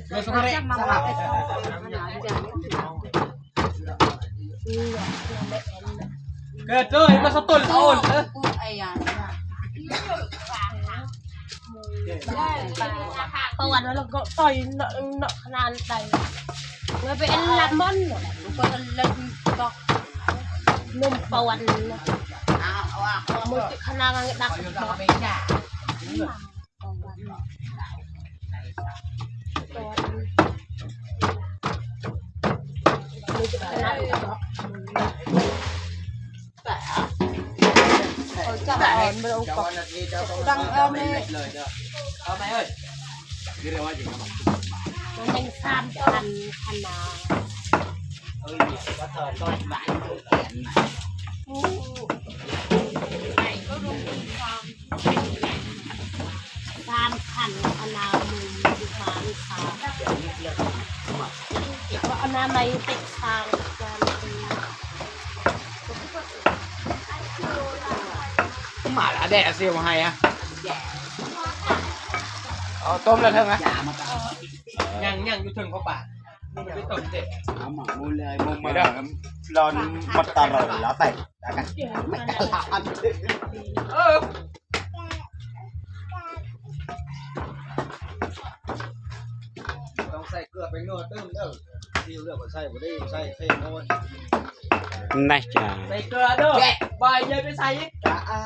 ເລີຍສະເພາະເດ້ ເກີດເລີຍມາສະຕົ້ນເອົາເອີ ປະຫວັດແລ້ວກໍຕ່ອຍເນາະ ເນາະຂະໜາດໃດ ເລີຍໄປເອັນລາມອນເນາະ ກໍເລີຍກໍ ນົມປາວັນ ມັນຊິຂະໜາດມັນດັກ ເຂົາຈະອ່ອນບໍ່ໄດ້ ເອົາກັບ ເອົາແມ່ ເອົາແມ່ເອີຍ ມັນຍັງສາມພັນອັນນາ ສາມພັນອັນນາ ມືສາມພັນ ອັນນາໃໝ່ເຕັກສາມ ມາລະແດດເຊວໃຫ້ອະ ເອົາຕົ້ມລະເທິງອະ ຍັງ ຍັງຢູ່ເທິງເຂົ້າປາກ ຍັງໄປຕົ້ມເດັດ ເອົາໝາກໝູເລີຍ ໝູເມີດອນມັດຕາຣອຍລາໄຕ ເອີ ຕ້ອງໃສ່ເກືອໄປນົວຕື່ມເດີ ຊິວເລືອກກໍໃສ່ບໍ່ໄດ້ ໃສ່ເຄມໝົດ ນະຈ້າ ໃສ່ເກືອເດີ ບາຍຢ່າໄປໃສ່ອີກ ອ່າ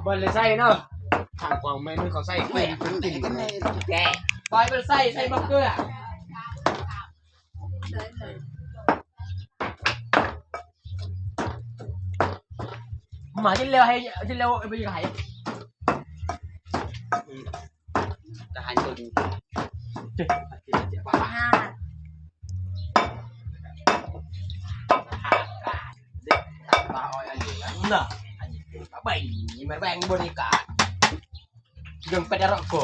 ບໍ່ໄດ້ໃສ່ເນາະ ທາງຂວາງແມ່ນເຂົາໃສ່ເຄມ ບາຍບໍ່ໄດ້ໃສ່ ໃສ່ໝາກເກືອ. ມາກິນແລ້ວໃຫ້ ກິນແລ້ວໄປຢູ່ໃຫ້ ອືມ ທະຫານຕົວນີ້ ເນາະ ອັນນີ້ເປັນປາໃບ ນີ້ມາແບ່ງບໍລິການ ຍັງເປັນອາຣະໂກ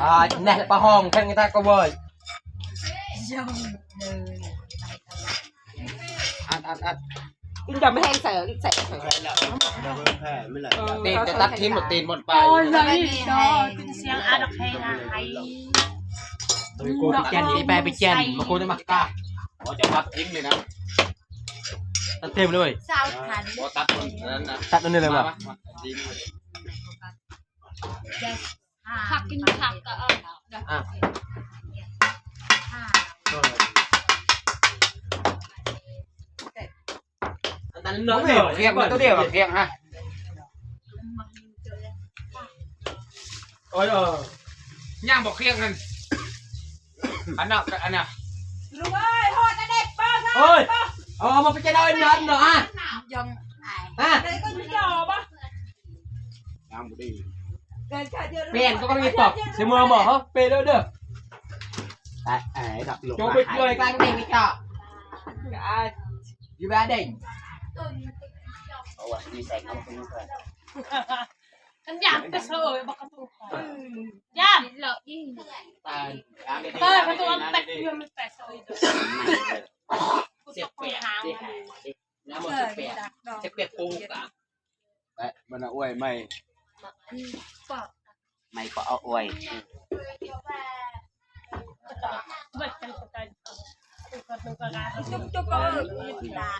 ອ່າ ແນ່ ປາຫ້ອງແຂ່ງກັນຕາກະເວີຍ ອັດ ອັດ ອັດ ກິນຈຳແຫ້ງໃສ່ ໃສ່ ໃສ່ ແຜ່ ແຜ່ ແຜ່ ແຜ່ ແຜ່ ແຜ່ ແຕ່ ແຕ່ຕັດຖິ້ມ ຕີນໝົດໄປ ໂອ້ຍ ເລີຍ ເປັນສຽງອາດອກແຮງອາໄຮ ໂກນແກ່ນ ອີແປໄປແກ່ນ ມາໂກນມາກະ ບໍ່ຈະຕັດຖິ້ມເລີຍນະ ຕັດຖິ້ມເລີຍ ຊາວພັນ ບໍ່ຕັດອັນນັ້ນນະ ຕັດອັນນີ້ເລີຍບໍ່ ມາ ມາ ມາ ຜັກກິນຜັກກໍເອົາ ອ່ະ ອັນນັ້ນເນາະ ບັກພຽງ ມັນຕົວດຽວບັກພຽງຮະ ໂອ້ຍ ເອີ ຍ່າງບັກພຽງຫັ້ນ ອັນນັ້ນ ອັນນັ້ນ ລູກເອີຍ ຮອດແລ້ວເດ້ ເປີດ ໂອ້ຍ ເອົາມາໄປຈະໄດ້ອັນນັ້ນເນາະ ຮະ ຍັງ ຮະ ໄດ້ກໍຢູ່ຈໍບໍ່ ຍັງບໍ່ໄດ້ ເປັນກໍບໍ່ໄດ້ຕອບ ຊິເມືອບໍ່ ເຮົາເປເດີ ເອີ ດັກລົງ ໂຈໄປເຈື່ອຍກາງເດ້ງນີ້ເຈົ້າ ຢູ່ບ້ານເດ້ງ ເອົາວ່າມີໃສ່ເອົາ ຄັນຢາກໄປເຊີຍບັກກະຕຸກ ຢ້ານເລີຍ ເປີດປະຕູ ແຕກຢູ່ ມັນແຕກເຊີຍ ເສຍບແປະ ເສຍບແປະ ເສຍບແປະປູກອະ ແປະ ມັນອະອວຍໃໝ່ ໃໝ່ກໍອະອວຍ ຈຸກໆ ເອີ